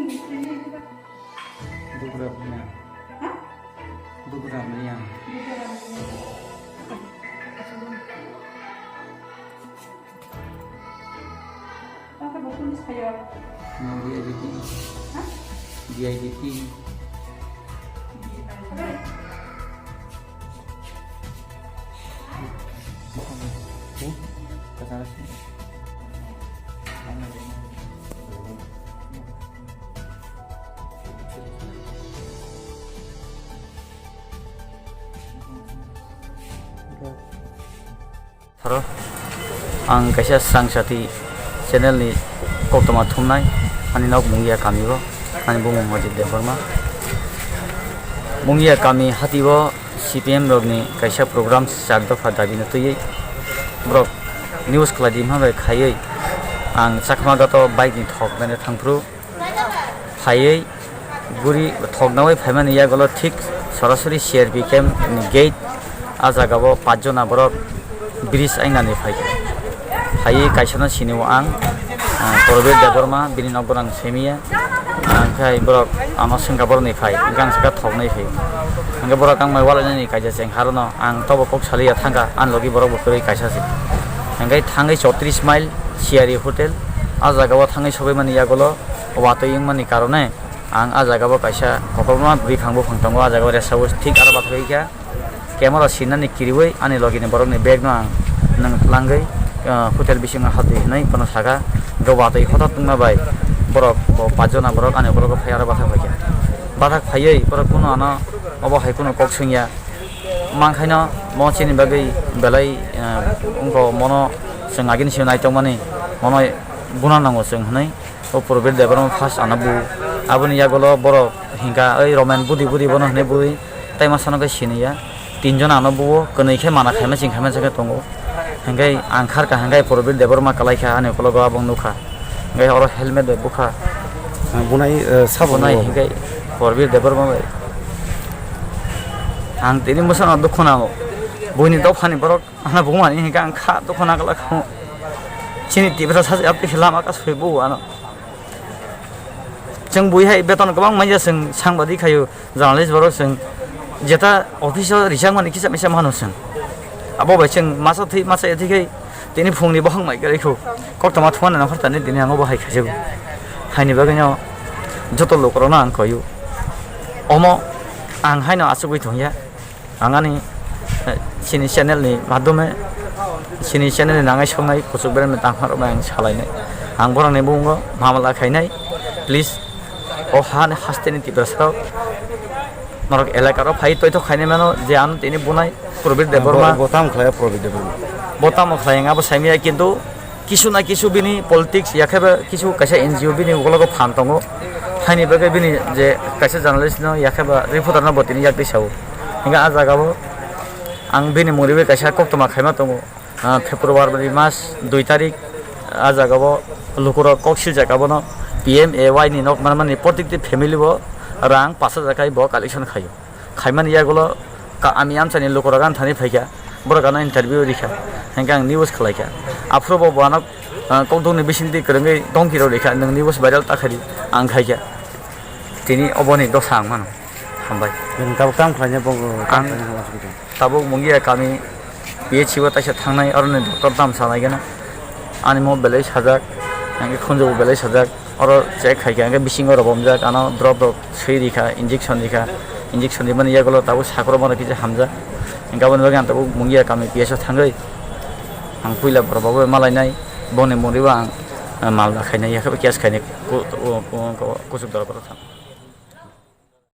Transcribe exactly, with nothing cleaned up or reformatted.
Dubra bini. Ha? Dubra bini ang. Apa buku ni saya? Yang V I P. Ha? V I P. Saro, ang kaisa Srangsati channel ni koktwma thumnai, ani nok Mungia kami o, ani bumung Ajit Debbarma. Mungia kami hati o C P M rok ni kaisa program chak dopha dabi no twiwi borok news khlai di hwnba bai khaiwi ang Chakma Ghat o bike ni thok nai thangphuru phaiwi guri thoknaui phaimani yagulo thik sorasori C R P camp ni gate, ah jaga o pach jona borok bridge ainani phaikha. Phaiwi kaisano sinio ang, ah, Probir Debbarma, bini nokbo ang simiya. Ang khai borok ano swngkha borokni phai, hingkhe ang sakha thoknai phai. Hingkhe borok ang mai walainani kaisa cheng harono ang tobo kok saliya thangkha, ani logi borok bo kwrwi kaisa se. Hingkhe thangwi chottrish mile Siyari Hotel, ah jaga o thangwi sogwi mani yagulo watwi wngmani karone ang ah jaga o kaisa kokrokma bwkhang buphang tongo, ah jaga o resa o thik aro bathagwi kha. Camera sinani kiriwi ani logini borokni bag no ang nwng tlangwi, ah, hotel bisingo habdi hinwi bono saka, hwnkhe watwi hothor tongma bai borok bo pach jona borok ani ukologo phai aro bathak phaikha. Bathak phaiwi borok kunu ano obo hai kunu kok swngya. Mankhaino mo chini bagwi belai, ah, wngkha, mono chwng agini simi naitokmani, mono buna nango chwng hinwi. O Probir Debbarma first ano bu, aboni yagulo borok hingkha oi Roman budi budi bono hinwi bui tai masano khe siniya. Tinjon ano buo, kwnwi khe mana khaima ching khaima chakhe tongo. Hingkhe ang kharkha hingkhe Probir Debbarma kwlaikha ani ukologo abong nukha. Hingkhe oro helmet bai bukha. Ah, bunai, eh, sabo bunai buo. Hingkhe Probir Debbarma bai. Ang tini bwsano dukhu nango. Buini dophani borok ano bumani hingkhe ang kha dukhu nangla kha. Chini Tiprasa se apni lama ka soi buo ano. Chwng bui hai beton kwbang manya, chwng sangbadik khaio, journalist borok chwng jeta office o rijak mani kisa misa mano chwng. Abo bai chwng masa thwi masa ya thwi khai tini phungni bohong mai kwrwi kho. Koktwma thumani nongkhor tani tini ang obo hai khaijago. Haini bagwi no joto lukurokno ang koio. Omo ang haino achugwi tongya. Ang ani, eh, chini channel ni madhume, chini channel ni nangai songnai kuchuk berem ni tangma rok bai ang salainai. Ang borok ni bumungo mamala khainai. Please, o ha ni haste ni Tiprasa rok, norok elaka rok phai toithok khainai mano je ano tini bunai Probir Debbarma. Bo, bo tamo khlai Probir Debbarma? Bo tamo khlai ang abo saimaya, kintu kisu na kisu bini politics, yakhe ba kisu kaisa N G O bini ukologo phan tongo. Haini bagwi bini je kaisa journalist no, yakhe ba reporter no bo tini yakti sao. Hingkhe ah jaga o ang bini mungriwi kaisa koktwma khaima tongo. Ah, February mas dui tarik ah jaga o lukurok kok siljak abono P M A Y ni nok manmani protikti family bo rang pash hajar kai bo collection khaio. Khaimani yagulo ka-, ami amchaini lukurok ani thani phaikha, borok ano interview rikha, hingkhe ang news khwlaikha. Aphuru bo bo ano, ah, kokdokni bisingtwi kwrwngwi tongkirok rikha, nwng news viral ta khaidi, ang khaikha. Tini oboni dosa ang mano. Hambai. Nwng tabuk tamo khlaina bo, tamo ang khlaina hambai. Tabuk Mungia kami P H C o taisa thangnai, aroni doctor tamo sanai gana. Ani mo belai sajak, hingkhe khunjugo belai sajak. Oro check khaikha, hingkhe bisingo rwbomjak, ano drop rok swi rikha, injection rikha, injection rimani yagulo tabuk sakrok mano kisa hamjak. Hingkhe aboni bagwi ang tabuk Mungia kami P S o thangwi ang puila borok bai malainai, bongni mungribo ang, eh, mal khainai, yakhe case khainai, ku-, ku-, ku-, ku-, kuchuk dorok thang.